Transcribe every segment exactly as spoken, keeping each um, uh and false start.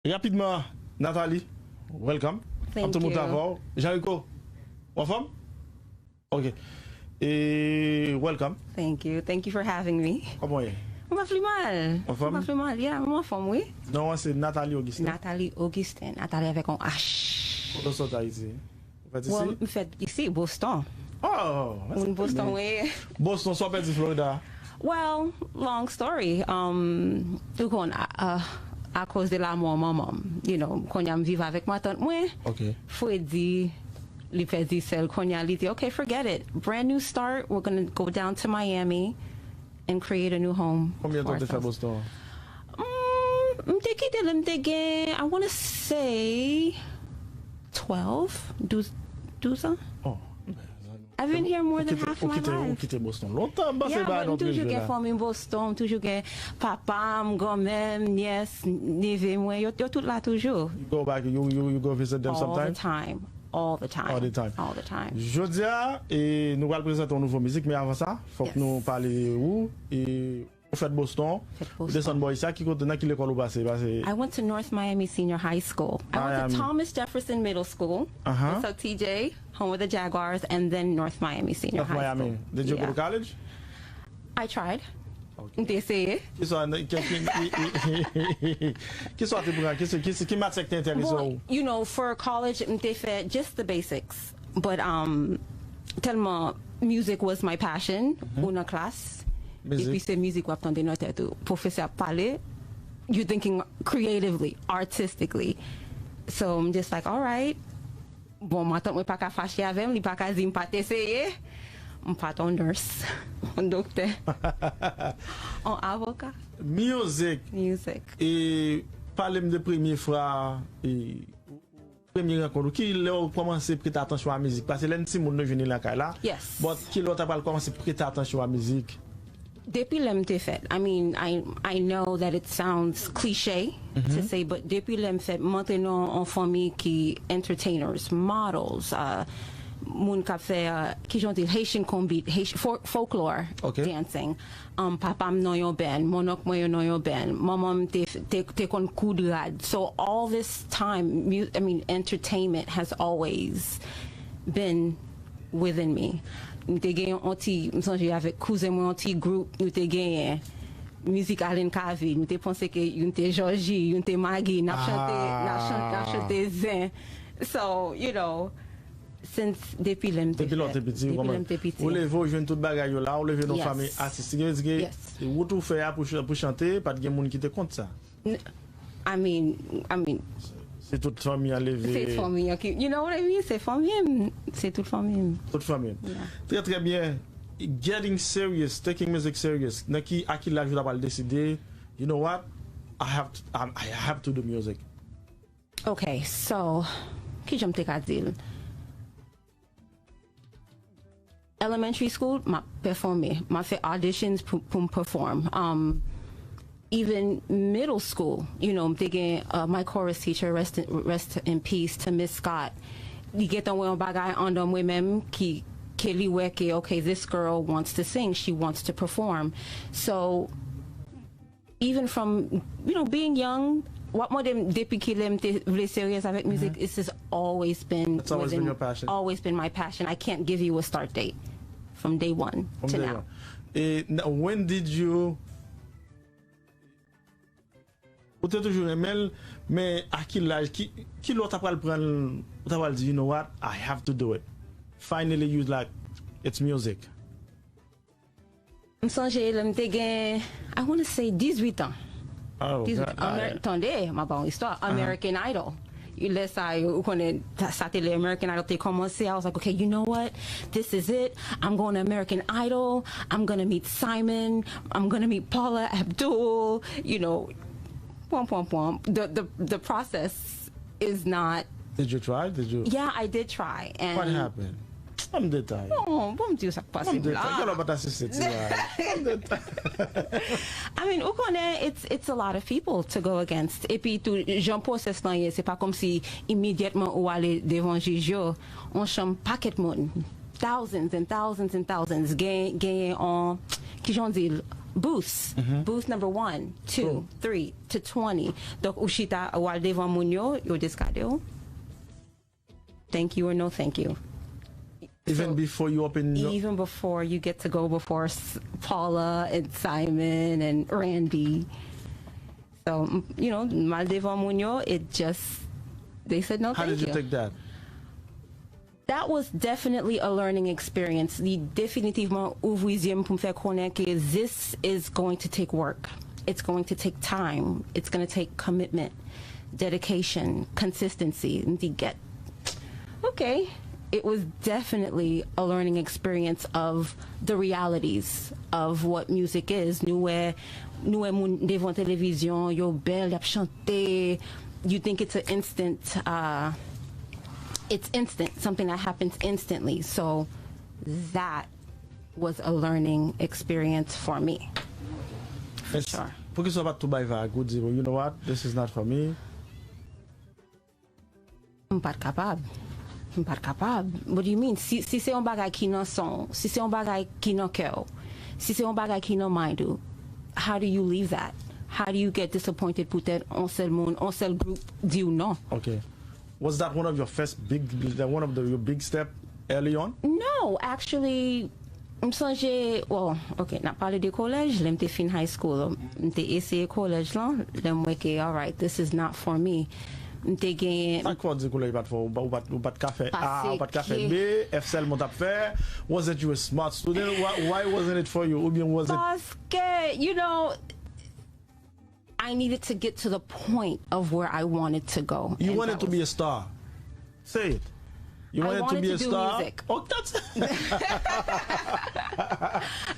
Rapidman, Nathalie, welcome. Thank you. Ap tou moute avè w. Jean Rico, ou anfòm? Ok. E welcome. Thank you. Thank you for having me. Kòman w ye? Mwen pa pli mal. Anfòm? Mwen pa pli mal. Yeah, mwen anfòm, wi. Non an se Nathalie Augustin. Nathalie Augustin. Nathalie avèk yon H. Kote w sot Ayiti? Ou fèt isi? Well, m fèt isi, Boston. Oh, moun Boston, wi. Boston, sa w pèdi Florida? Well, long story. Um, ou konn, a, a, akoz de lanmò manman m, you know, kounye a m viv avèk matant mwen. Ok. Fredi, li pèdi sè l, kounye a li di, "Okay, forget it. Brand new start. We're gonna go down to Miami and create a new home for ourselves." Konbyen tan w te fè Boston? Mm, m te kite lè m te gen, I wanna say, twelve, douz, douz an. Oh. I've been here more than half my life. Ou kite, ou kite Boston lontan, m panse bagay nou te jwe la. Yeah, but m toujou gen fanmi Boston, m toujou gen papa m, granmè m, nyès, neve mwen, yo, yo tout la toujou. You go back, you, you, you go visit them sometimes? All the time. All the time. All the time. All the time. Jodi a, e, nou pral prezante yon nouvo mizik, men avan sa, fòk nou pale de ou. E, ou fèt Boston, ou desann bò isi a, ki kote, nan ki lekòl ou pase? Pase I went to North Miami Senior High School. I went to Thomas Jefferson Middle School. Aha. What's up, T J? Home of the Jaguars, and then North Miami Senior High School. North Miami. Did you go to college? I tried. Ok. M te eseye. Ki sa, ki, ki, ki, ki sa w te pran? Ki, ki, ki matyè ki te enterese w? Bon, you know, for college, m te fè just the basics. But, um, tèlman music was my passion, ou nan klas, epi se mizik w ap tande nan tèt ou. Pwofesè ap pale, you thinking creatively, artistically. So, I'm just like, "All right." Bon, matant mwen pa ka fache avè m, li pa ka di m pa t eseye. M pa t yon nurse, yon doktè, yon avoka. Music. Music. E pale m de premye fwa, e, premye rankont ou, ki lè w kòmanse prete atansyon a mizik? Paske lè n timoun nou jwenn li lakay la. Yes. But ki lè w ta pral kòmanse prete atansyon a mizik? Depi lè m te fèt. I mean, I, I know that it sounds cliché to say, but depi lè m fèt, m antre nan yon fanmi ki entertainers, models, uh, moun k ap fè, uh, kijan w di, Haitian konbit, Haitian fol-, folklore dancing. Um, papa m nan yon band, monnonk mwen yo nan yon band, manman m te, te, te konn koud rad. So all this time, mu-, I mean, entertainment has always been within me. M te gen yon ti, m sonje avèk kouzen mwen, yon ti gwoup nou te genyen. Mizik Allen Cavill, nou te panse ke youn te Jòji, youn te Magi, n ap chante, n ap chante, n ap chante zen. So, you know, since, depi lè m te fèt. Depi lè w te piti, depi lè m te piti. Ou leve, ou jwenn tout bagay yo la, ou leve nan yon fanmi atistik. Yo di ke wout ou fè a pou ch-, pou chante, pa t gen moun ki te kont sa. N-, I mean, I mean, se tout fanmi an leve. Se fanmi an ki, you know what I mean? Se fanmi m. Se tout fanmi m. Tout fanmi m. Yeah. Trè, trè byen. Getting serious, taking music serious. Nan ki, a ki laj ou ta pral deside, "You know what? I have to, I, I have to do music." Ok, so, kijan m te ka di l? Elementary school, m ap pèfòme. M ap fè auditions pou, pou m perform. Um, even middle school, you know, m te gen, uh, my chorus teacher, rest in, rest in peace to Miss Scott. Li gentan wè yon bagay anndan mwen menm ki, ke li wè ke, "Okay, this girl wants to sing, she wants to perform." So, even from, you know, being young, w ap mande m depi kilè m te vle seryez avèk mizik, it's just always been within, always been my passion. I can't give you a start date from day one to now. E, n-, when did you, ou te toujou renmen l, men a ki laj, ki, ki lè w ta pral pran l, ou ta pral di, "You know what? I have to do it." Finally, you like, "It's music." M sonje lè m te gen, I wanna say, dizuit an. Oh, dizuit an. Tande, m ap ba w yon istwa. American Idol. Lè sa yo, ou konnen, sa, sa te lè American Idol te kòmanse. I was like, "Okay, you know what? This is it. I'm going to American Idol. I'm gonna meet Simon. I'm gonna meet Paula Abdul." You know, pwan, pwan, pwan. The, the, the process is not. Did you try? Did you? Yeah, I did try. And what happened? Ban m detay. Bon, bon, m di w sa k pase m la. Ban m detay. Kè lè w pa t asiste ti la. Ban m detay. I mean, ou konnen, it's, it's a lot of people to go against. Epi tou, jan pwosès lan ye, se pa kòmsi imedyatman ou ale devan jij yo, on chanm pakèt moun. Thousands and thousands and thousands. Gen, genyen on, kijan w di l, booths. Booth number one, two, three, to twenty. Donk, ou chita, ou al devan moun yo, yo just gade w. Thank you or no thank you. Even before you open your... Even before you get to go before s- Paula and Simon and Randy. So, m- you know, m al devan moun yo, it just, they said no thank you. How did you take that? That was definitely a learning experience. Li definitivman ouvri zye m pou m fè konnen ke this is going to take work. It's going to take time. It's going to take commitment, dedication, consistency. M di, get. Okay. It was definitely a learning experience of the realities of what music is. Nou wè, nou wè moun devan televizyon, yo bèl, y ap chante. You think it's an instant, uh, it's instant, something that happens instantly. So that was a learning experience for me. For sure. Poukisa w pa t tou bay vag ou di, "Well, you know what? This is not for me"? M pa t kapab. M pa t kapab. What do you mean? Si, si se yon bagay ki nan san w, si se yon bagay ki nan kè w, si se yon bagay ki nan mind ou, how do you leave that? How do you get disappointed poutèt yon sèl moun, yon sèl gwoup di w non? Okay. Was that one of your first big, one of the, your big step early on? No, actually, m sonje, well, okay, n ap pale de kolèj, lè m te fin high school, m te eseye kolèj lan, lè m wè ke, all right, this is not for me. M te gen... Sa k fè w di kolèj pa t fè w, ou pa t, ou pa t ka fè A, ou pa t ka fè B, F sèlman w t ap fè? Wasn't you a smart student? Why, why wasn't it for you? Oubyen was it... Paske, you know, I needed to get to the point of where I wanted to go. You wanted to be a star. Say it. You wanted to be a star. I wanted to do music. Oh, that's...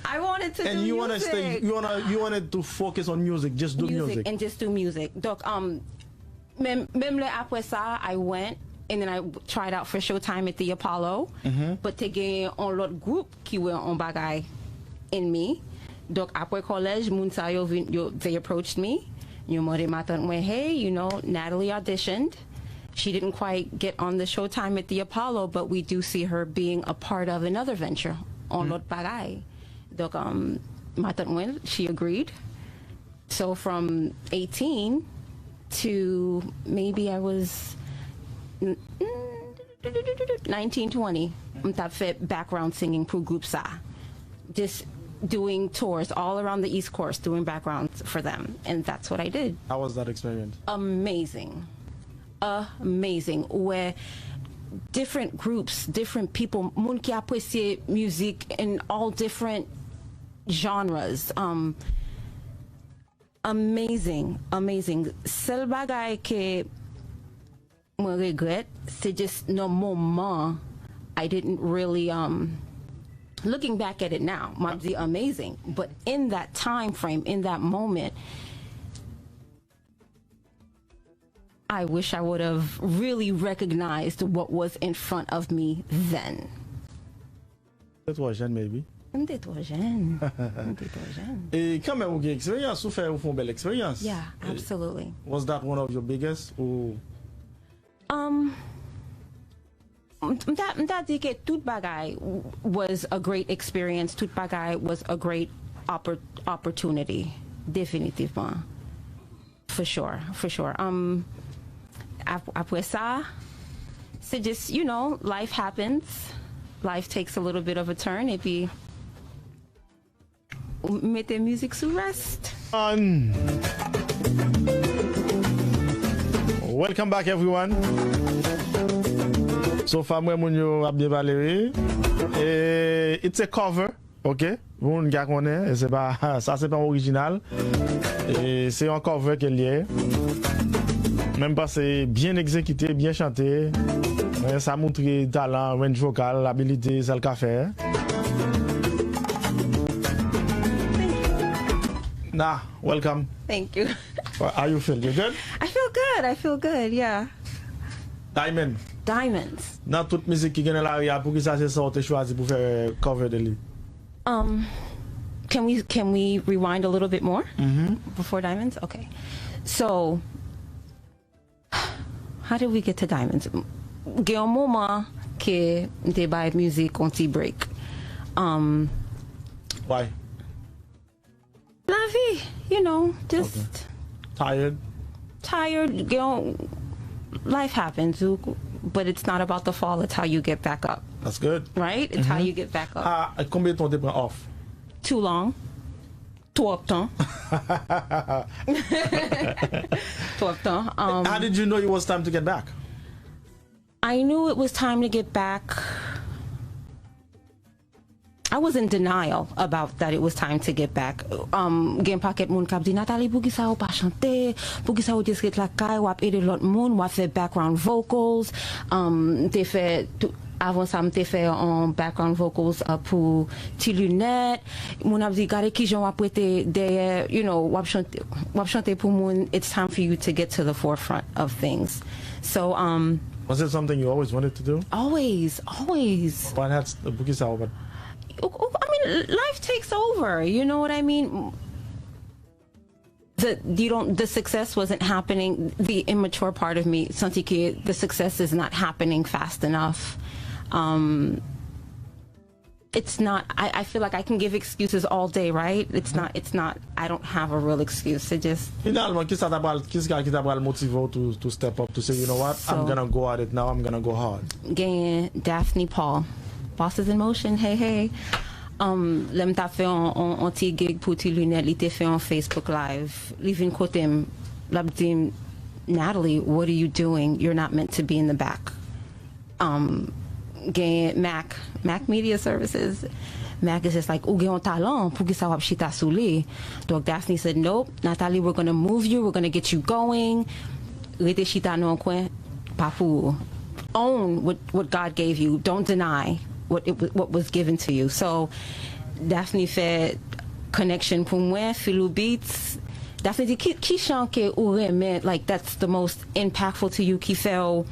I wanted to do music. And you wanna stay, you wanna, you wanted to focus on music, just do music. Music and just do music. Donk, um, menm, menm lè apre sa, I went and then I tried out for Showtime at the Apollo. But te gen yon lòt gwoup ki wè yon bagay in me. Donk, apre kolèj, moun sa yo vin, yo, they approached me. Yo mande matant mwen, "Hey, you know, Natalie auditioned. She didn't quite get on the Showtime at the Apollo, but we do see her being a part of another venture, on lòt bagay." Donk, um, matant mwen, she agreed. So from eighteen to maybe I was n- n- nineteen, twenty, m t ap fè background singing pou gwoup sa. Just doing tours all around the East Coast, doing backgrounds for them. And that's what I did. How was that experience? Amazing. Amazing. Ou wè different groups, different people, moun ki apresye music in all different genres. Um, amazing, amazing. Sèl bagay ke mwen regrèt, se just nan moman, I didn't really, um, looking back at it now, m ap di amazing. But in that time frame, in that moment, I wish I would have really recognized what was in front of me then. Ou te twò jèn, maybe. M te twò jèn. M te twò jèn. E kanmenm ou gen eksperyans, ou fè, ou fè yon bèl eksperyans. Yeah, absolutely. Was that one of your biggest ou... Um, m m ta, m ta di ke tout bagay w- was a great experience, tout bagay was a great oppor- opportunity, definitivman. For sure, for sure. Um, ap- apre sa, se just, you know, life happens. Life takes a little bit of a turn, epi ou mete mizik sou rest. An. Welcome back, everyone. So far, mwen, moun yo ap byen pale, wi. E, it's a cover. Ok, pou moun ki pa konnen, e se pa, sa se pa yon orijinal. E se yon cover ke l ye. Men m panse byen egzekite, byen chante. Men sa montre talan, range vokal, abilite, sa l ka fè. Nah, welcome. Thank you. How you feel? You good? I feel good. I feel good. Yeah. Diamond. Diamonds. Nan tout mizik ki gen nan lari a, poukisa se sa w te chwazi pou fè cover de li? Um, can we can we rewind a little bit more before Diamonds? Okay. So, how did we get to Diamonds? Gen yon moman ke m te bay mizik yon ti break. Um, Why? you know, just okay. Tired. Tired. You know, life happens, but it's not about the fall. It's how you get back up. That's good. Right? It's mm-hmm. How you get back up. Ah, konbyen tan w te pran off? Too long. Twòp tan. Twòp tan. Um, how did you know it was time to get back? I knew it was time to get back. I was in denial about that it was time to get back. Um, gen pakèt moun k ap di, Nathalie, poukisa ou pa chante? Poukisa ou just ret lakay, w ap ede lòt moun, w ap fè background vocals? Um, m te fè, tou- avan sa, m te fè on background vocals uh, pou Ti Lunèt. Moun ap di, gade kijan w ap rete dèyè, you know, w ap chante, w ap chante pou moun. It's time for you to get to the forefront of things. So, um, Was it something you always wanted to do? Always, always. Why not? Poukisa ou pa? I mean, life takes over. You know what I mean? The you don't the success wasn't happening. The immature part of me, santi ke the success is not happening fast enough. Um, it's not. I, I feel like I can give excuses all day, right? It's not. It's not. I don't have a real excuse. It just. Finalman, kisa ta pral, kisa ki ta pral motive w to, to step up, to say, you know what, I'm So- gonna go at it now, I'm gonna go hard. Genyen Daphne Paul, Bosses in Motion, hey hey. Um, lè m t ap fè on, on, on ti gig pou Ti Lunèt, li te fè on Facebook Live. Li vin kote m, l ap di m, Nathalie, what are you doing? You're not meant to be in the back. Um, genyen Mac, Mac Media Services. Mac is just like, ou gen yon talan, poukisa w ap chita sou li? Donk Daphne said, nope, Nathalie, we're gonna move you, we're gonna get you going. Rete chita nan yon kwen, pa pou ou. Own what, what God gave you. Don't deny what it, what was given to you. So, Daphne fè connection pou mwen, Filou Beats. Daphne di, ki, ki chan ke ou renmen, like, that's the most impactful to you, ki fè w,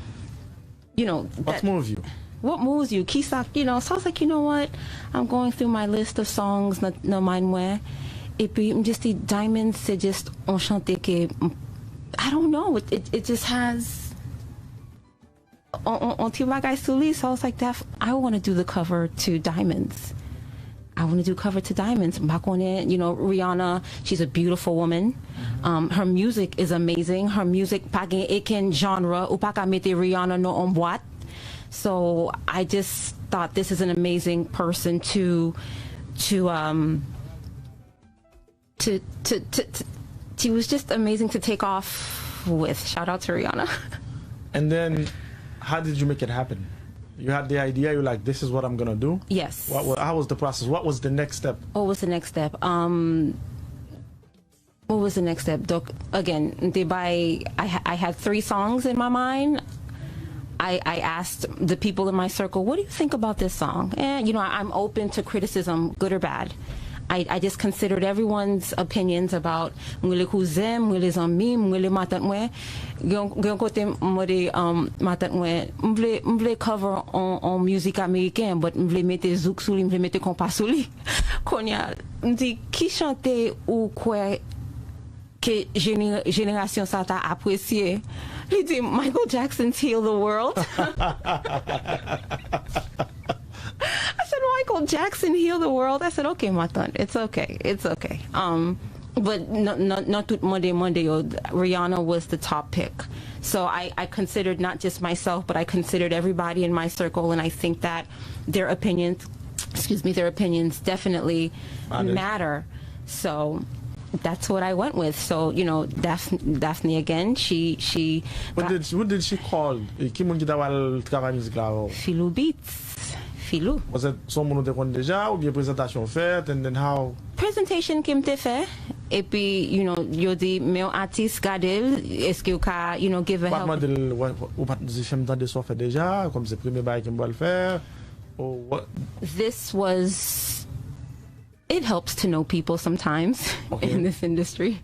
you know, What that- move you? What moves you? Kisa, you know, so I was like, you know what? I'm going through my list of songs nan, nan mind mwen. Epi, m just di, Diamonds, se just on chante ke, m- I don't know, it, it, it just has on, on, on ti bagay sou li, so I was like, that, I want to do the cover to Diamonds. I want to do cover to Diamonds. M pa konnen, you know, Rihanna, she's a beautiful woman. Um, her music is amazing. Her music, pa gen eken genre, ou pa ka mete Rihanna nan on bwat. So I just thought this is an amazing person to, to, um, to, to, to, to, she was just amazing to take off with. Shout out to Rihanna. And then, how did you make it happen? You had the idea, you're like, this is what I'm gonna do? Yes. What, what, how was the process? What was the next step? What was the next step? Um, what was the next step? Donc, again, m te bay, I, ha- I had three songs in my mind. I, I asked the people in my circle, what do you think about this song? And, you know, I, I'm open to criticism, good or bad. I, I just considered everyone's opinions about mwen le kouzen, mwen le zanmi, mwen le matant mwen. Gen gen kote mwen de um, matant mwen, m vle m vle cover on, on music américain, but m vle mete zouk sou li, m vle mete konpa sou li. Konya, m di, ki chante ou kwè ke jener- jenerasyon sa ta apresye? Li di, Michael Jackson's Heal the World. I said, Michael Jackson, Heal the World. I said, okay, my son, it's okay, it's okay. Um, but no, no, not tout mande mande yo. Rihanna was the top pick. So I, I considered not just myself, but I considered everybody in my circle, and I think that their opinions, excuse me, their opinions definitely matter. So that's what I went with. So you know, Daphne, Daphne again. She she. What did, what did she call? Ki moun ki ta pral travay mizik la avè w? Filou Beats. Filou. Was it someone ou te konn deja, oubyen prezentasyon fèt, and then how? Presentation ke m te fè. Epi, you know, yo di, men yon atis, gade l, eske ou ka, you know, give a Ou pa t help? Mande l, ou pa t di, fè m tande sa w fè deja, kòm se premye bagay ke m pral fè? Or what? This was it helps to know people sometimes Okay. In this industry.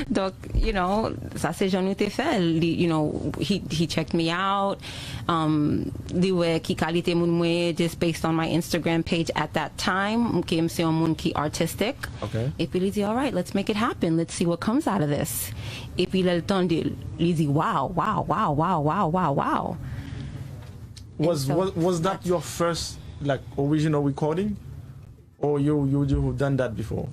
Donc, you know, sa se jan nou te fè. Li, you know, he, he checked me out. Um, li wè ki kalite moun mwen ye just based on my Instagram page at that time. Ke m se yon moun ki artistic. Okay. Epi li di, all right, let's make it happen. Let's see what comes out of this. Epi lè l tande, li di, wow, wow, wow, wow, wow, wow, wow. Was, so was, was that your first, like, original recording? Or you, you, you've done that before?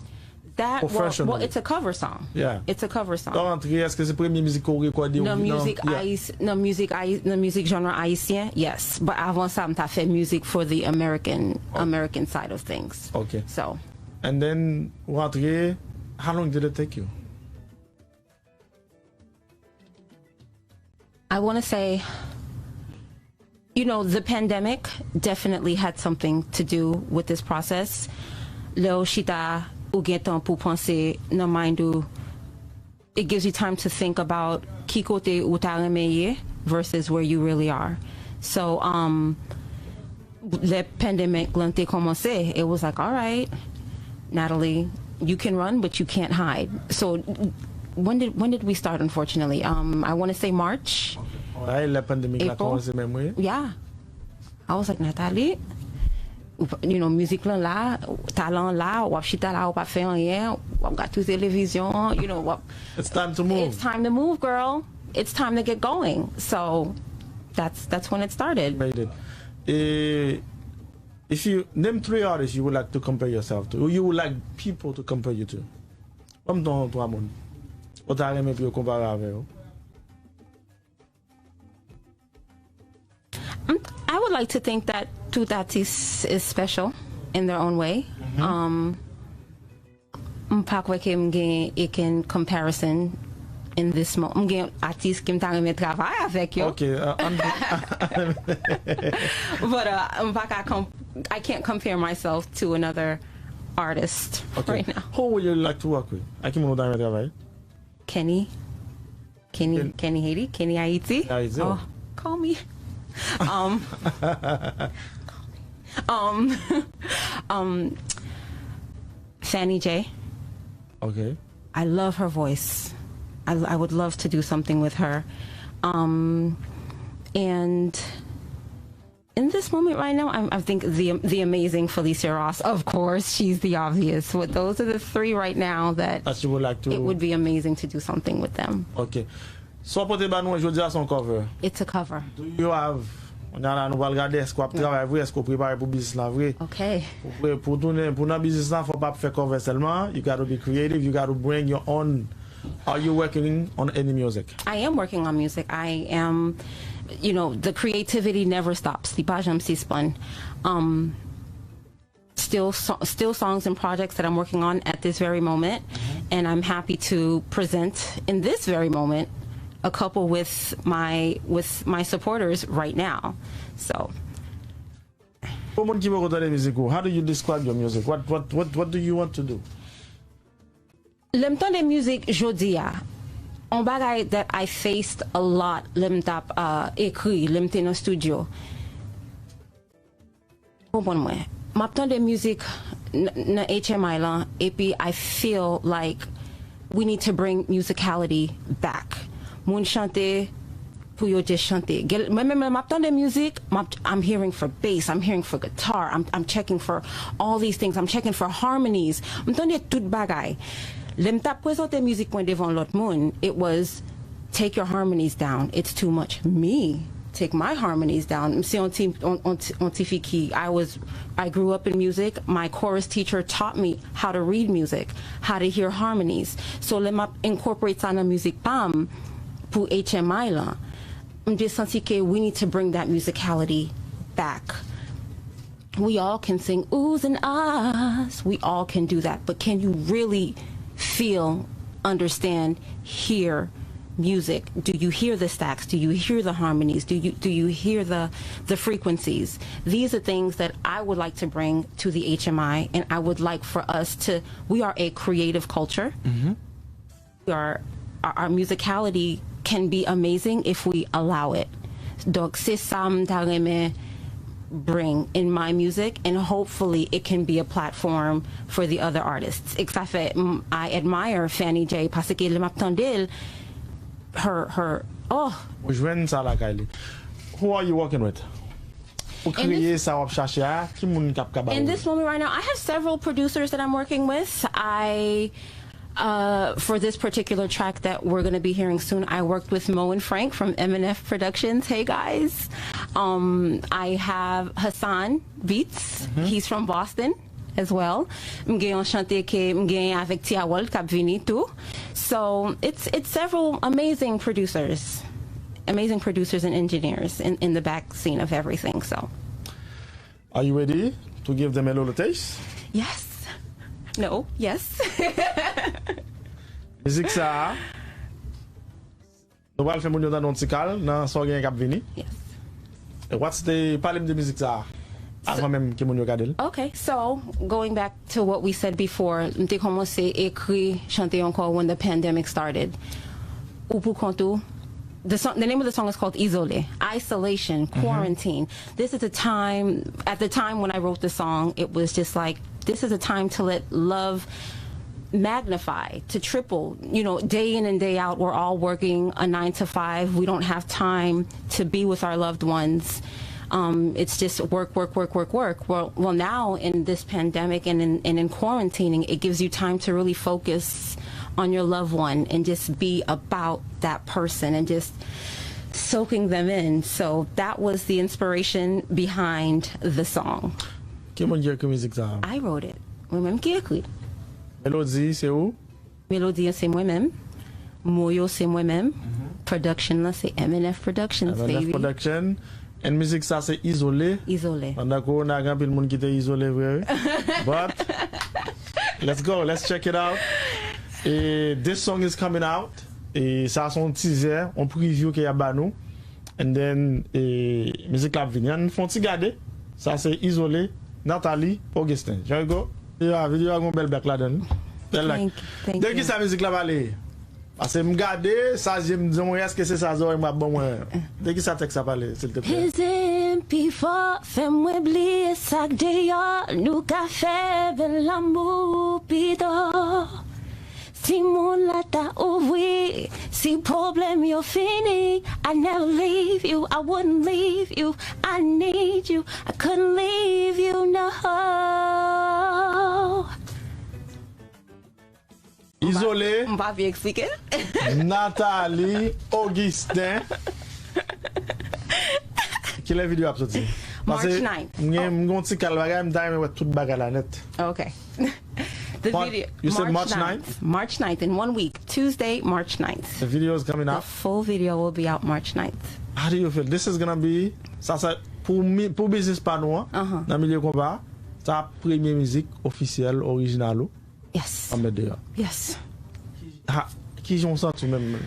That, well, well, Professionally. It's a cover song. Yeah. It's a cover song. Lè w rantre, èske se premye mizik ke w rekòde ou Nan vin nan- mizik Yeah. ayis, nan mizik ayis, nan mizik genre haïtien, yes. But avan sa, m ta fè music for the American, American side of things. Ok. So, And then, ou rantre, how long did it take you? I want to say, you know, the pandemic definitely had something to do with this process. Lè w chita, ou gen tan pou panse nan mind ou, it gives you time to think about ki kote ou ta renmen ye versus where you really are. So, um, lè pandemic lan te kòmanse, it was like, all right, Natalie, you can run, but you can't hide. So, when did when did we start? Unfortunately, um, I want to say March. Ay, lè pandemik la April? Kòmanse menm, wi. Yeah, I was like, Natalie, you know, mizik lan la, talan la, w ap chita la, w ap fè anyen, w ap gad sou televizyon, you know, w ap, It's time to move. It's time to move, girl. It's time to get going. So that's that's when it started. Made it. E, if you name three artists you would like to compare yourself to, or you would like people to compare you to. Ban m twa moun ou ta renmen pou yo konpare avè yo. Mm, I would like to think that tout artiste is special in their own way. Um, m pa kwè ke m gen eken comparison in this moment. M gen atis ke m ta renmen travay avèk yo. Ok, uh, an- But uh, m pa ka com- I can't compare myself to another artist ok. Right now. Who would you like to work with? Ak ki moun ou ta renmen travay? Kenny. Kenny, Ken- Kenny Haiti, Kenny Haiti. Haiti, Oh, oh. Call me. Um, um, um, Fanny J. Ok. I love her voice. I, I would love to do something with her. Um, and in this moment right now, I'm, I think the the amazing Felicia Ross. Of course, she's the obvious. But those are the three right now that That you would like to it would be amazing to do something with them. Ok. So, pote ba nou jodi a se yon cover. It's a cover. Do you have Kounye a la nou pral gade èske w ap travay vre, èske w prepare pou biznis la vre. Okay. Pou, pou, pou tounen, pou nan biznis la, fò w pa ap fè cover sèlman. You gotta be creative, you gotta bring your own. Are you working on any music? I am working on music. I am, you know, the creativity never stops. Li pa janm sispann. Um, still, so, still songs and projects that I'm working on at this very moment, and I'm happy to present in this very moment a couple with my with my supporters right now. So, Pou moun ki poko tande mizik ou, how do you describe your music? What, what, what, what do you want to do? Lè m tande mizik jodi a, on bagay that I faced a lot lè m t ap uh, ekri, lè m te nan studio. Konprann mwen. M ap tande mizik n- nan H M I lan, epi I feel like we need to bring musicality back. Moun chante pou yo just chante. Gen- Mwen menm lè m ap tande mizik, m ap- I'm hearing for bass, I'm hearing for guitar, I'm, I'm checking for all these things, I'm checking for harmonies. M tande tout bagay. Lè m t ap prezante mizik mwen devan lòt moun, it was take your harmonies down. It's too much. Me, take my harmonies down. M se yon ti, yon, yon ti, yon ti fi ki, I was, I grew up in music. My chorus teacher taught me how to read music, how to hear harmonies. So lè m ap incorporate sa nan mizik pa m pou H M I lan, m just santi ke we need to bring that musicality back. We all can sing oohs and ahs. We all can do that. But can you really feel, understand, hear music? Do you hear the stacks? Do you hear the harmonies? Do you do you hear the the frequencies? These are things that I would like to bring to the H M I, and I would like for us to. We are a creative culture. We are our, our musicality can be amazing if we allow it. Donk se sa m ta renmen bring in my music, and hopefully it can be a platform for the other artists. E sa fè m- I admire Fanny J paske lè m ap tande l, her her oh. Ou jwenn sa lakay li. Who are you working with? Ou In this- kreye sa w ap chache a, ki moun k ap ka ba In ou? This moment right now, I have several producers that I'm working with. I uh, for this particular track that we're going to be hearing soon, I worked with Mo and Frank from M and F Productions. Hey guys. Um, I have Hassan Beats. He's from Boston. as well. M gen yon chante ke m gen avèk Ti Harold k ap vini tou. So it's it's several amazing producers, amazing producers and engineers in, in the back scene of everything. So Are you ready to give them a little taste? Yes. No. Yes. Mizik sa a, nou pral fè moun yo tande yon ti kal nan sa w genyen k ap vini. Yes. What's the, pale m de mizik sa a avan menm ke moun yo gade l. Okay, so going back to what we said before, m te kòmanse ekri chante ankò when the pandemic started. Ou pou kont ou. The, song, the name of the song is called Izole, isolation, quarantine. This is a time, at the time when I wrote the song, it was just like, this is a time to let love magnify, to triple, you know, day in and day out. We're all working a nine to five. We don't have time to be with our loved ones. Um, it's just work, work, work, work, work. Well, well, now in this pandemic and in, and in quarantining, it gives you time to really focus on your loved one and just be about that person and just soaking them in. So that was the inspiration behind the song. Ki moun ki ekri mizik sa a? I wrote it. Mwen menm ki ekri. Melodi, se ou? Melodi an se mwen menm. Mo yo se mwen menm. Production lan se M N F Productions, M N F baby. Production. And mizik sa se Izole. Izole. Pandan korona, gen anpil moun ki te izole vre, wi. But, let's go, let's check it out. E, this song is coming out. E, sa se yon teaser, yon preview ke y ap ba nou. And then, e, mizik la ap vini. Ann fè yon ti gade. Sa se Izole, Nathalie Augustin. Here we go. Videyo a, videyo a gen yon bèl black ladan l. Bèl black. Thank, thank De you. Kisa mizik la pale? Paske m gade sa zye m di mwen, èske se sa zòrèy mwen ap ban mwen? De kisa tèks sa pale, silteplè? Peze m pi fò, fè mwen bliye sa k deyò. Nou ka fè bèl lanmou pito. Si mond la ta ouvri, si pwoblèm yo fini, I never leave you, I wouldn't leave you, I need you, I couldn't leave you, no. Izole. M pa vle eksplike l. Nathalie Augustin. Kilè videyo ap soti? March Paske ninth. M gen m gen yon ti kal bagay, m ta renmen wè tout bagay la nèt. Okay. The Mar- video. You said March ninth? March ninth, in one week, Tuesday, March ninth. The video is coming The out. Full video will be out March ninth. How do you feel? This is gonna be, sa sa pou mi, pou biznis pa nou an, Uh-huh. Nan milye konpa, sa premye mizik ofisyèl, orijinal ou. Yes. An met deyò. Yes. Ha, ki jan w santi w menm lè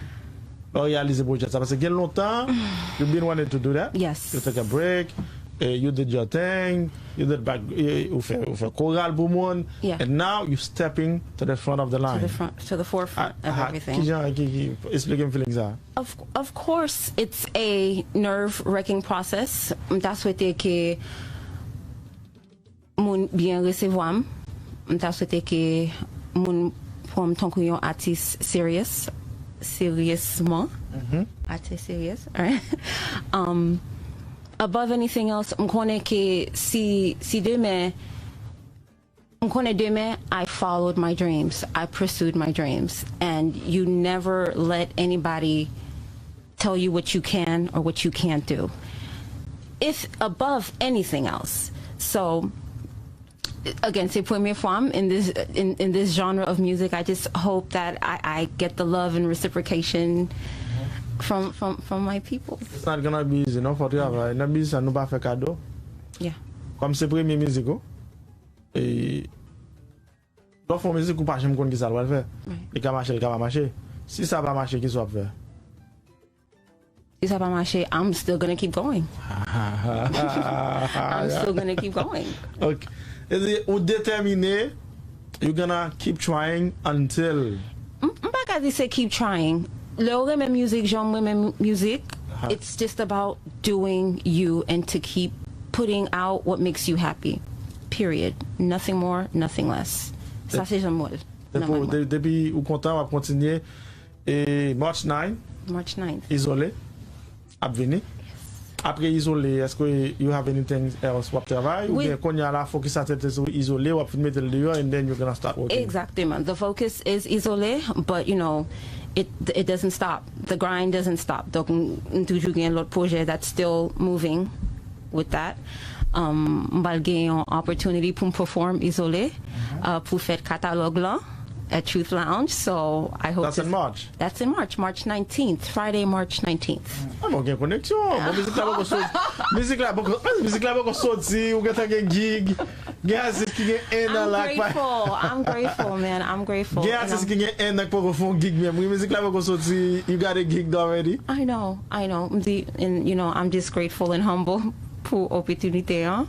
w reyalize pwojè sa? Paske gen lontan, you've been wanting to do that. Yes. You took a break, eh, you did your thing, you did back, eh, ou fè, ou fè koral pou moun, Yeah. And now you stepping to the front of the To line. The front, to the forefront Ah, of ah, everything. Ki jan, ki, ki, explike m feeling sa. Of, of course, it's a nerve-wracking process. M ta swete ke moun byen resevwa m. M ta swete ke moun pran m tankou yon atis serious, seryezman. Atis serious, right? Um, above anything else, m konnen ke si, si demen, m konnen demen, I followed my dreams, I pursued my dreams, and you never let anybody tell you what you can or what you can't do. It's above anything else. So, again, se premye fwa m in this in, in this genre of music. I just hope that I, I get the love and reciprocation from from from my people. It's not gonna be easy, non, fò travay. Nan biznis sa, nou pa fè kado. Yeah. Kòm se premye mizik ou, e lè w fè yon mizik ou pa janm konn ki sa l pral fè. Right. Li ka mache, li ka pa mache. Si sa pa mache, ki sa w ap fè? Si sa pa mache, I'm still gonna keep going. I'm still gonna keep going. Ok. E di, ou detèmine, you gonna keep trying until. M m pa ka di se keep trying. Lè w renmen music, jan m renmen music, Aha. It's just about doing you and to keep putting out what makes you happy. Period. Nothing more, nothing less. Sa se jan m wè l nan Depi, mind mwen. de- depi ou kontan, w ap kontinye. E March nine, March ninth. Izole ap vini. Apre Izole, èske you have anything else w ap travay? Wi. Oubyen kounye a la, fokis la tèt sou Izole, w ap fin mete l deyò, and then you're gonna start working? Exactement. The focus is Izole, but you know, it it doesn't stop. The grind doesn't stop. Donk, m m toujou gen lòt pwojè that's still moving. with that. Um, m pral gen yon opportunity pou m perform izole, uh, pou fèt katalòg lan at Truth Lounge. So I hope That's in March. That's in March, March nineteenth, Friday, March nineteenth. Ah, bon, gen koneksyon. Bon, mizik la poko soti. Mizik la poko, mizik la poko soti. Ou gentan gen gig. Gen atis ki gen en an I'm la. grateful. I'm grateful, man. I'm grateful. Gen And atis I'm- ki gen en an ki poko fè yon gig menm. Wi, mizik la poko soti. You got a gig already. I know, I know. M di, and you know, I'm just grateful and humble pou opportunity, hein?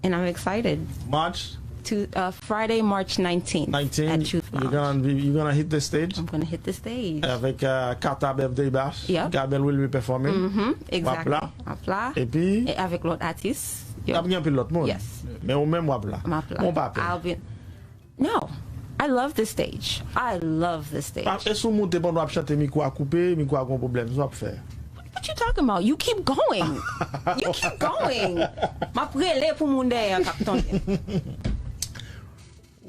And I'm excited. March To uh, Friday, March nineteenth, at nineteen, Truth you're Lounge. Gonna be, you're gonna hit the stage I'm gonna hit the stage. Avèk uh, Kata Birthday Bash. Yep. Gabel Will be performing. Mhm, exactly. W ap la. W ap la. Epi, E avèk lòt atis. N ap gen anpil lòt moun. Yes. Men ou menm w ap la. M ap la. Ou pa pè. I'll be. No. I love the stage. I love the stage. Pa- E si w moute pandan w ap chante, mikwo a koupe, mikwo a gon pwoblèm, sa w ap fè? What you talking about? You keep going. You keep going. M ap rele pou moun dèyè k ap tande.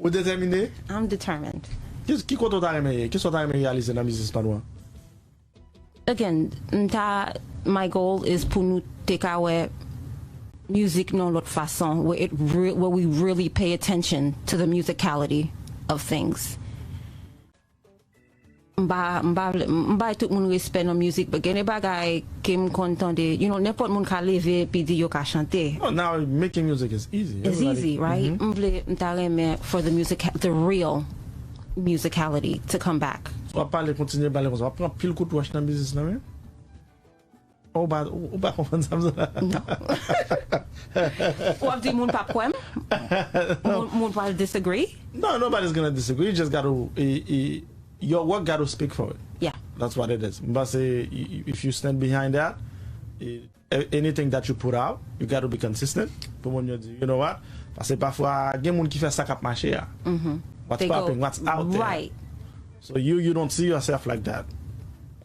Ou detèmine? I'm determined. Ki, ki kote w ta renmen ye? Kisa w ta renmen reyalize nan biznis pa nou an? Again, m ta, my goal is pou nou te ka wè music nan lòt fason, where it re, where we really pay attention to the musicality of things. M ba, m ba, m bay tout moun respè nan music, but gen de bagay ke m konn tande, you know, nenpòt moun ka leve epi di yo ka chante. Oh, now making music is easy. It's Everybody- easy, right? Mhm. M vle, m ta renmen for the music, the real musicality to come back. W ap pale, kontinye pale konsa. W ap pran pil kout wòch nan biznis la, men. Ou pa, ou ou pa konprann sa m di la? No. W ap di moun p ap kwè m? Moun, moun pral disagree? No, nobody's gonna disagree. You just gotta, eh, eh, your work gotta speak for it. Yeah. That's what it is. M panse, i- i- if you stand behind that, eh, a- anything that you put out, you gotta be consistent. Pou moun yo di, you know what? Paske pafwa, gen moun ki fè sa k ap mache a. What's They go, popping, what's out there. Right. So you, you don't see yourself like that.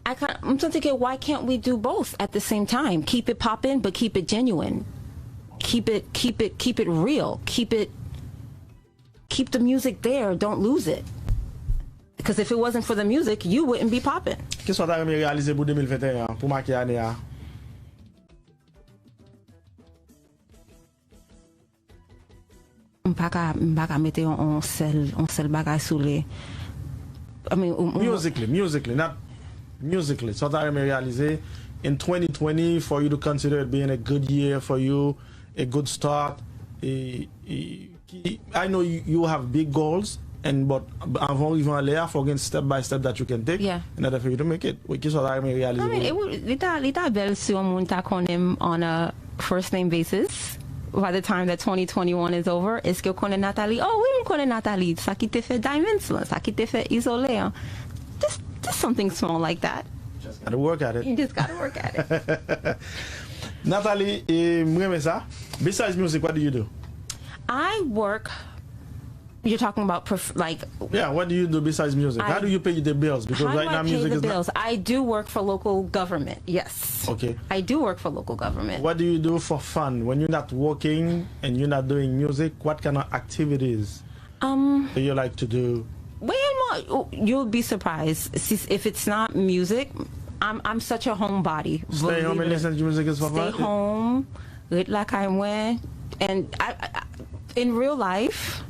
I kind, I'm thinking, why can't we do both at the same time? Keep it poppin', but keep it genuine. Keep it, keep it, keep it real. Keep it, keep the music there. Don't lose it. Because if it wasn't for the music, you wouldn't be popping. Kisa w ta renmen reyalize pou de mil venteyen an, pou make ane a? M pa ka, m pa ka mete yon, yon sèl, yon sèl bagay sou li. I mean, ou- ou- Musically, musically, not musically. Sa w ta renmen reyalize in twenty twenty for you to consider it being a good year for you, a good start. E, e, ki, I know you, you have big goals, and but anvan w rive anlè a, fò w gen step by step that you can take Yeah. in order for you to make it. Wi, kisa w ta renmen reyalize? I mean, it would, li ta, li ta bèl si yon moun ta konnen m on a first name basis by the time that twenty twenty-one is over. Èske w konnen Nathalie? Oh wi, m konnen Nathalie. Sa ki te fè Diamonds lan, sa ki te fè Izole an. Just, just something small like that. Gotta work at it. You just gotta work at it. Nathalie, e, m renmen sa. Besides music, what do you do? I work. You're talking about prof, like, Yeah, what do you do besides music? How I- do you pay the bills? Because how right do I now pay music the is not. Bills? I do work for local government. Yes. Okay. I do work for local government. What do you do for fun when you're not working and you're not doing music? What kind of activities Um, do you like to do? Well, you'll be surprised. Si- If it's not music, I'm I'm such a homebody. Stay home and listen to music is for Stay fun? Home, ret lakay mwen, and I, I, I- in real life,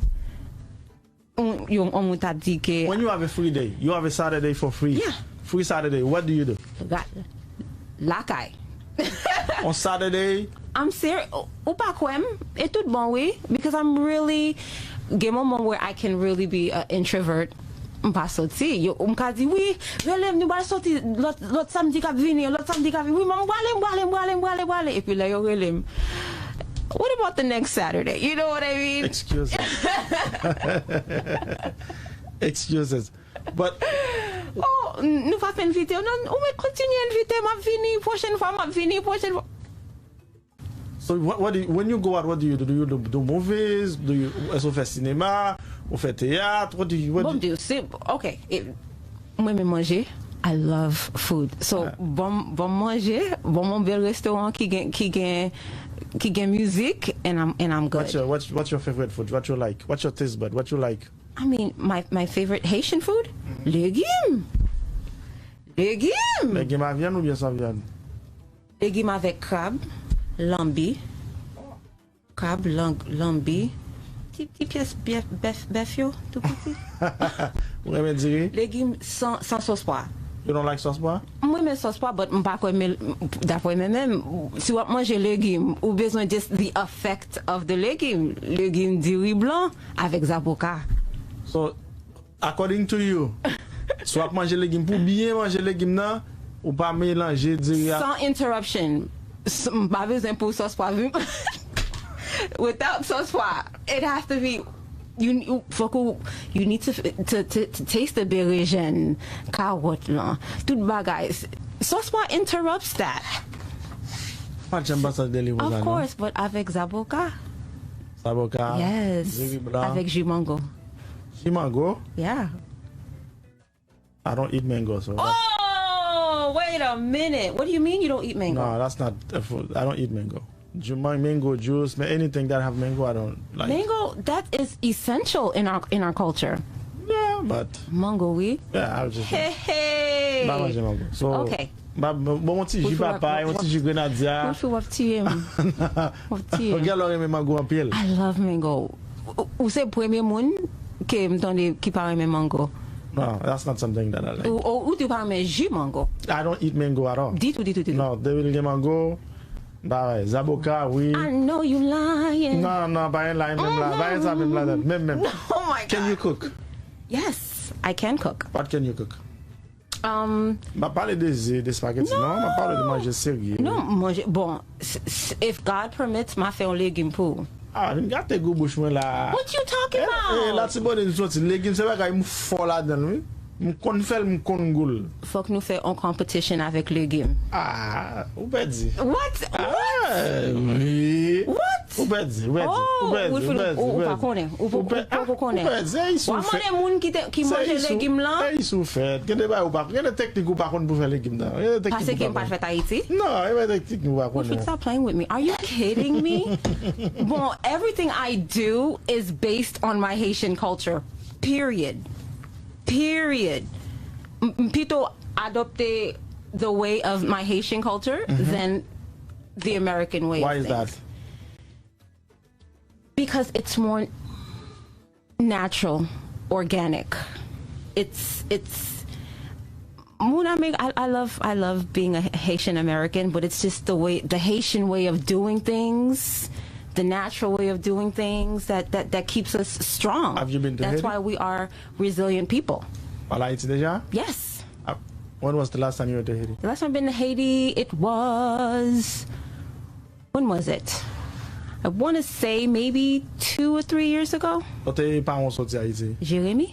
on, yo, on moun ta di ke When you have a free day, you have a Saturday for free. Yeah. Free Saturday, what do you do? Ra- lakay. On Saturday, I'm serious. Ou pa kwè m? E tout bon, wi. Because I'm really, gen moman where I can really be an introvert. M pa soti. Yo, m ka di, wi, rele m, nou pral soti lòt, lòt samdi k ap vini, lòt samdi k ap vini. Wi, m prale, m prale, m prale, m prale, m prale. Epi lè yo rele m, what about the next Saturday? You know what I mean? Excuses. Excuses. But Oh, n- nou pa fè envite w. Non, ou mèt kontinye envite m, m ap vini pwochèn fwa, m ap vini pwochèn fwa. So what, what do you, when you go out, what do you do? Do you do, do movies? Do you, èske w fè sinema? Ou fè teyat? What do you, what Bon, do you, Dieu, se, ok. E, mwen menm manje. I love food. So, bon, bon manje, bon, mon bèl restoran ki gen, ki gen, ki gen mizik, and I'm, and I'm good. What's your, what's, what's your favorite food? What you like? What's your taste bud? What you like? I mean, my, my favorite Haitian food? Legim! Legim! Legim a vyann oubyen san vyann? Legim avèk krab, lanbi, Krab, lang, lanbi, ti, ti pyès bèf, bèf, bèf yo, tou piti. Ou renmen diri? Legim san, san sòs pwa. You don't like sòs pwa? M renmen sòs pwa, but m pa kwè men, daprè mwen menm, si w ap manje legim, ou bezwen just the effect of the legim. Legim, diri blan avèk zaboka. So, according to you, si w ap manje legim, pou byen manje legim nan, ou pa melanje diri a. Sans interruption. S- M pa bezwen pou sòs pwa vin. Without sòs pwa, it has to be. You, you, fòk ou, you need to, to, to, to taste the berejèn, kawòt lan, tout bagay. S- Sòs pwa interrupts that. Pa janm pase deli pou Of sa, non? Course, but avèk zaboka. Zaboka, Yes. Diri blan. Avèk ji mango. Ji mango? Yeah. I don't eat mango, so. Oh, wait a minute. What do you mean you don't eat mango? No, that's not a food. I don't eat mango. Ju- man- Mango juice, man, anything that have mango, I don't like. Mango, that is essential in our in our culture. Yeah, but Mango, oui. Yeah, I was just. Hey, hey. M pa manje mango. So, Okay. Ba, ba, ba, yon ti ji Ou fè papay, wap- yon ti ji grenadya. Ou fè wap tiye m. Wap tiye m. Gen lè w renmen mango anpil. I love mango. Ou, ou se premye moun ke m tande ki pa renmen mango. No, that's not something that I like. Ou, ou, ou di w pa renmen ji mango. I don't eat mango at all. Ditou, ditou, ditou. No, depi l gen mango, ba, zaboka, wi. I know you lying. No, no, pa gen la menm la. Pa gen sa menm la. Menm, menm. Oh my God. Can you cook? Yes, I can cook. What can you cook? Um, M pa pale de ze, de spaghetti, non. M pa pale de manje serye. Non, manje, bon, s- s- if God permits, m a fè yon legim pou ou. Ah, vin gate gou bouch mwen la. What you talking Eh, eh, about? Latibonit m soti. Legim se bagay m fò ladan l, wi. M konn fè l, m konn gou l. Fòk nou fè yon competition avèk legim. Ah, ou pèdi. What? Ah, wi. What? Ou pèdi, ou pèdi. Oh, Ou pèdi, ou Wilfred, pèdi, ou, ou ou pa pèdi. konnen. Ou pa- Ou pè- ou poko konnen. Ou pèdi, se Wa sou fè. Mande moun ki, te, ki manje legim lan. Se sou fè. Gen de bagay ou pa, gen de teknik ou pa konn pou fè legim nan. Gen de teknik Pase ou ke m pa pa t konn. Fèt Ayiti. Non, gen de teknik ou pa Wilfred, konn. Stop playing with me. Are you kidding me? Bon, everything I do is based on my Haitian culture. Period. Period. M- m pito adopte the way of my Haitian culture than the American way Why of is things. That? Because it's more natural, organic. It's it's Muna make I, I love I love being a Haitian American, but it's just the way, the Haitian way of doing things, the natural way of doing things that that that keeps us strong. Have you been to That's Haiti? Why we are resilient people. Al Ayiti deja? Yes. Ah, when was the last time you went to Haiti? The last time I've been to Haiti, it was, when was it? I want to say maybe two or three years ago. Kote paran w soti Ayiti? Jeremi.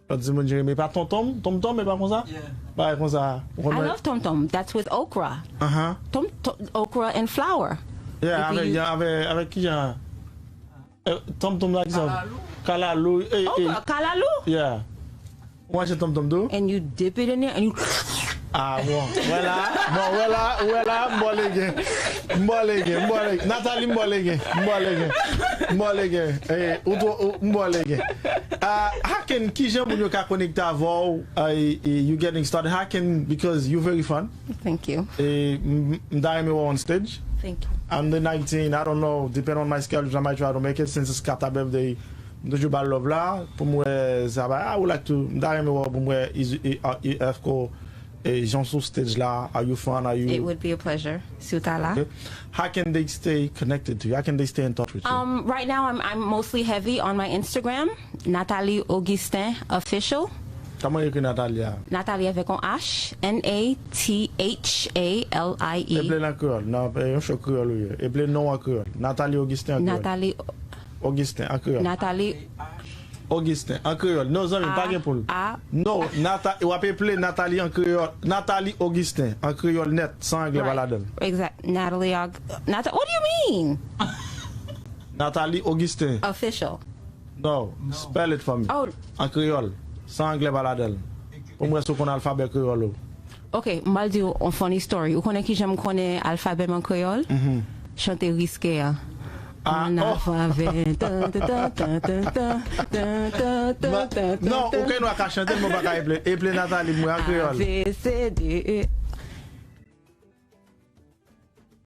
Lòt di moun Jeremi, pa tonton, tonton, e pa konsa? Bagay konsa. Ou konn I mwen- love tom tom. That's with okra. Aha. Tom, tom okra and flour. Yeah, Epi avèk, you- avèk, avèk ki jan? Eh, tom tom la ki sa? Kalalou. Eh, eh, Okra, kalalou. Yeah. Ou manje tom tom tou? And you dip it in there and you Ah, bon. Wè la, bon, wè la, wè la, m bò legen. M bò legen, m bò legen. Nathalie, m bò legen, m bò legen. M bò legen. Eh, ou tro, ou, m bò legen. Ah, how can, ki jan moun yo ka konekte avè w? Ah, e, e, you getting started. How can, because you very fun. Thank you. E, m, m ta renmen wè w on stage. Thank you. On the nineteen, I don't know, depend on my schedule, I might try to make it since it's Kata birthday. M toujou ba l love la, pou m wè sa ba, I would like to, m ta renmen wè w pou m wè is, e, a, e, F ko, e, jan sou stage la, are you fun, are you It would be a pleasure. Si w ta la. Okay. How can they stay connected to you? How can they stay in touch with you? Um, right now, I'm I'm mostly heavy on my Instagram, Nathalie Augustin Official. Kòman yo ekri Nathalie a? Nathalie avec un H, N A T H A L I E. Eple l an kreyòl. Non, e yon show kreyòl ou ye. Eple non an kreyòl. Nathalie Augustin an kreyòl. Nathalie, Augustin an kreyòl. Nathalie, Augustin an kreyòl. Non, zanmi, pa gen poul. A. Non, Nata, w ap eple Nathalie an kreyòl. Nathalie Augustin an kreyòl nèt, san anglè pa ladan l. Exact. Natalie, Aug- Nata, what do you mean? Nathalie Augustin. Official. No, spell it for me. Oh. An kreyòl, san anglè pa ladan l. Pou mwen, si w konn alfabè kreyòl ou. Ok, m pral di w yon funny story. Ou konnen ki jan m konnen alfabè m an kreyòl? Chante riske a. Ah, An oh. Alfabè. Tan, tan, tan, tan, tan, tan, tan, tan, Ma- tan, tan, Non, tan. ou gen dwa ka chante l, men w pa ka eple. Eple Nathalie, mwen an kreyòl. A, B, C, D, E.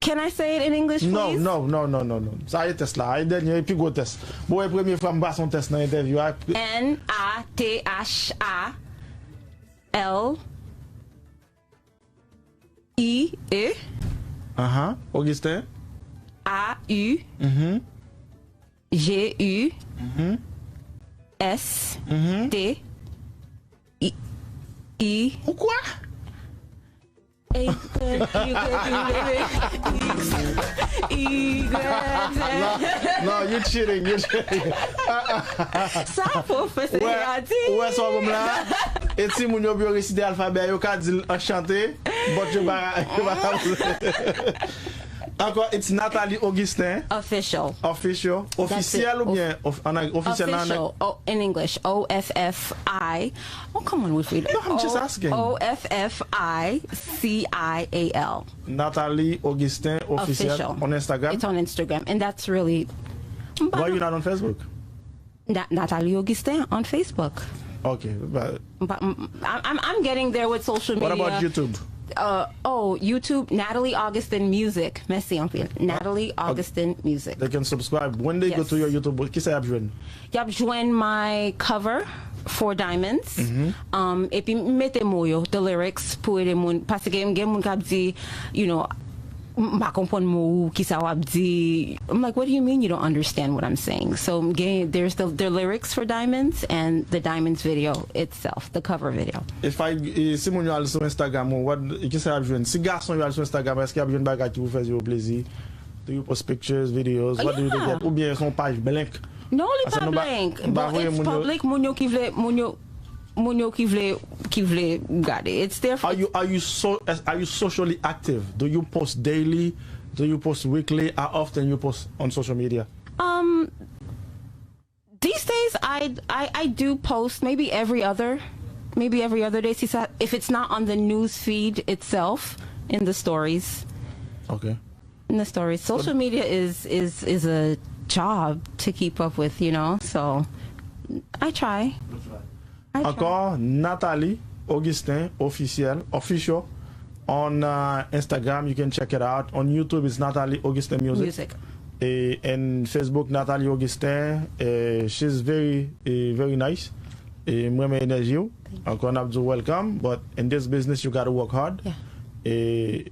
Can I say it in English, please? No, no, no, no, no, no. Sa e tès la. A e dènye, e pi gwo tès. Bon, e premye fwa m pase yon tès nan entèvyou a. N A T H A L I E. Aha, Augustin. A U. Mhm. G U. Mhm. S. Mhm. T. I. I. Ou kwa? A, Y, Y, X, Y, Z. No, no, you cheating, you cheating. Sa pwofesè a di. Ou wè sa w ban m la? E timoun yo, pou yo resite alfabè a, yo ka di l anchante, but yo pa, yo pa. Ankò, it's Nathalie Augustin. Official. Official. That's it. Ofisyèl oubyen of-, an ang-, ofisyèl nan ang-, Official. Oh, in English. O F F I. Oh, come on, Wilfried. No, I'm just asking. O F F I C I A L. Nathalie Augustin Official. Official. On Instagram? It's on Instagram, and that's really. Why you not on Facebook? Na-, Nathalie Augustin on Facebook. Ok, but. But, mm, I'm, I'm, I'm getting there with social media. What about YouTube? Uh, oh, YouTube, Nathalie Augustin Music. Mèsi anpil. Nathalie Augustin Music. They can subscribe. When they go to your YouTube, kisa y ap jwenn? Y ap jwenn my cover, Four Diamonds. Mhm. Um, epi m mete mo yo, the lyrics, pou ede moun. Paske gen moun k ap di, you know, m pa konprann mo ou, kisa w ap di. I'm like, "What do you mean you don't understand what I'm saying?" So, m gen, there's the, the lyrics for Diamonds and the Diamonds video itself, the cover video. If I, eh, si moun yo al sou Instagram ou, what, kisa y ap jwenn? Si gason yo al sou Instagram, èske y ap jwenn bagay ki pou fè yo plezi? Do you post pictures, videos? What do you get? Yeah. Oubyen se yon paj blank? No, li pa blank. Bon, it's public, moun yo ki vle, moun yo, moun yo ki vle, ki vle gade. It's there for. Are you, are you so, are you socially active? Do you post daily? Do you post weekly? How often you post on social media? Um, these days, I, I, I do post maybe every other, maybe every other day. Si sa, if it's not on the news feed itself, in the stories. Okay. In the stories. Social media is, is, is a job to keep up with, you know, so I try. I try. Ankò, Nathalie Augustin Officiel, Official. On, uh, Instagram, you can check it out. On YouTube, it's Nathalie Augustin Music. Music. E, and Facebook, Nathalie Augustin. E, she's very, e, very nice. E, m renmen enèji w. Thank you. Ankò, n ap di w welcome, but in this business, you gotta work hard. Yeah. E,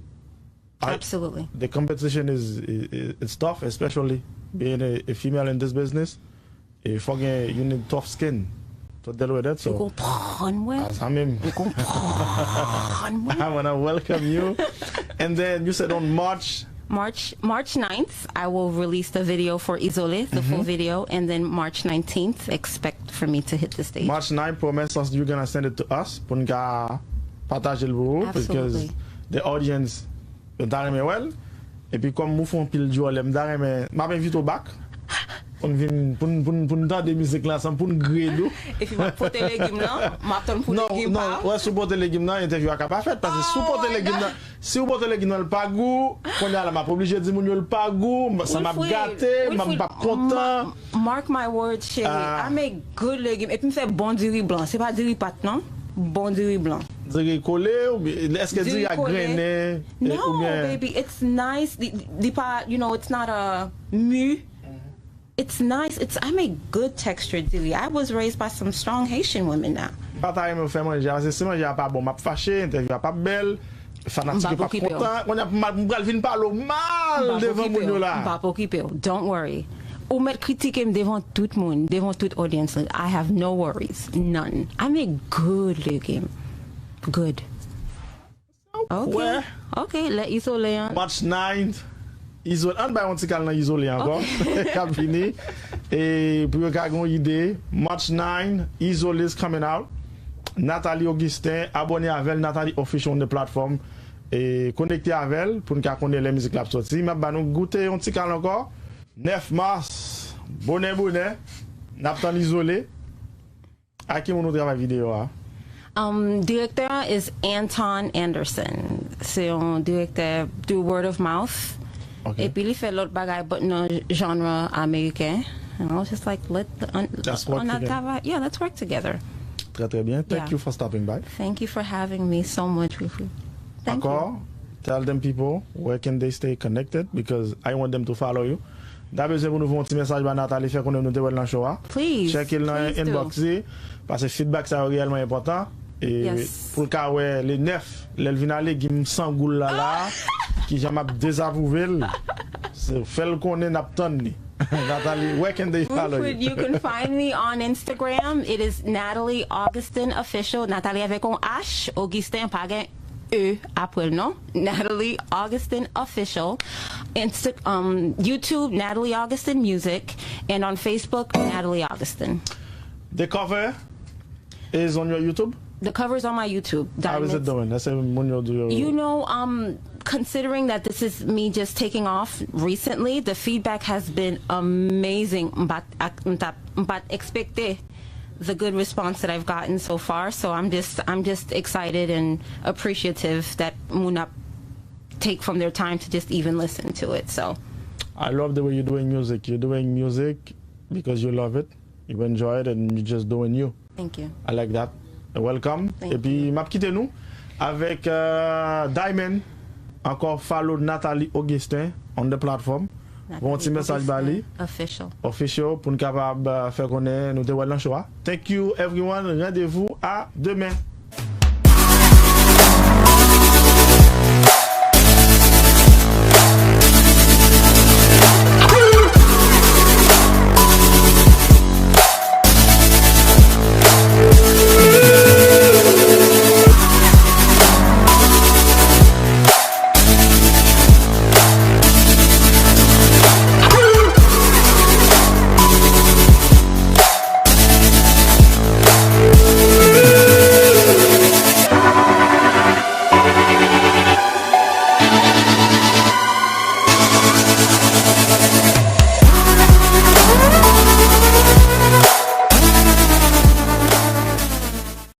I, Absolutely. The competition is, is, is, it's tough, especially being a, a female in this business. E fò gen, you need tough skin to deal with it, so. Ou konprann mwen? Ah, sa menm. Ou konprann mwen? I wanna welcome you. And then you said on March. March, March ninth, I will release the video for Isolé, the full video, and then March nineteenth, expect for me to hit the stage. March nine, promise us you're gonna send it to us, pou n ka pataje l pou ou, because Absolutely. The audience, yo ta renmen wè l. Epi kòm ou fè yon pil djòlè, m ta renmen, m ap envite w back. Pou n vin, pou n, pou n, pou n tande mizik la ansanm, pou n grade ou. Epi m ap pote legim nan, m ap tann pou legim pa w. Non, non, wè, si w pote legim nan, entèvyou a ka pa fèt, paske si w pote legim nan, si w pote legim nan, l pa gou, kounye a la, m ap oblije di moun yo l pa gou, m, sa m ap gate, m, m p ap kontan. Mark my words, cheri. Ah. I make good legim. Epi m fè bon diri blan. Se pa diri pat, non. Bon diri blan. Diri kole, oubyen, èske diri a grennen, eh, oubyen? No, baby, it's nice. Li, li pa, you know, it's not a mu. It's nice. It's, I make good textured diri. I was raised by some strong Haitian women now. M pa ta renmen w fè manje a, paske si manje a pa bon, m ap fache, entèvyou a p ap bèl. Fanatik yo p ap kontan. Kounye a, m pral vin pale w mal devan moun yo la. M p ap okipe w. Don't worry. Ou mèt kritike m devan tout moun, devan tout audience la. I have no worries. None. I make good legim. Good. Ok. Ok, lè Izole an. March nine. Izole, ann bay yon ti kal nan Izole ankò. Ok. K ap vini. E pou yo ka gen yon ide, March nine, Izole is coming out. Nathalie Augustin, abòne avè l, Nathalie Official on the platform. E konekte avè l pou n ka konnen lè mizik la ap soti. M ap ba nou goute yon ti kal ankò. Nèf mas, bonè bonè, n ap tann Izole. Ak ki moun ou travay videyo a? Um, direktè an is Anton Anderson. Se yon direktè through word of mouth. Ok. Epi li fè lòt bagay, but nan genre ameriken. And I was just like, let, an, let's work together. Yeah, let's work together. Trè, trè byen. Thank you for stopping by. Thank you for having me so much, Wilfried. Thank you. Ankò, Tell them people, where can they stay connected, because I want them to follow you. N ta bezwen pou nou voye yon ti mesaj ba Nathalie, fè konnen nou te wè l nan show a. Please, Chèke l nan please do. Inbox li, pase feedback sa yo reyèlman enpòtan. E Yes. Pou l ka wè le nèf, lè l vin ale, gi m san goul la la, ki jan m ap dezapwouve l. Se fè l konnen n ap tann li. Nathalie, where can they follow Rootwood, you? You can find me on Instagram. It is Nathalie Augustin Official. Nathalie avèk yon H, Augustin, pa gen E apre l, non? Nathalie Augustin Official. Insta, um, YouTube, Nathalie Augustin Music. And on Facebook, Nathalie Augustin. The cover is on your YouTube? The cover is on my YouTube. How is it Diamonds. Doing? That's a moun yo do. You know, um, considering that this is me just taking off recently, the feedback has been amazing. M pa t, ak- m t ap- m pa t expecte the good response that I've gotten so far. So I'm just I'm just excited and appreciative that moun ap take from their time to just even listen to it. So I love the way you're doing music. You're doing music because you love it, you enjoy it, and you're just doing you. Thank you. I like that. Welcome. Thank Epi m ap kite nou avèk uh, Diamond. Ankò follow Nathalie Augustin on the platform. Bon ti mesaj ba li. Official. Official pou n kapab uh, fè konnen nou te wè l nan show a. Thank you everyone. Randevou a demen.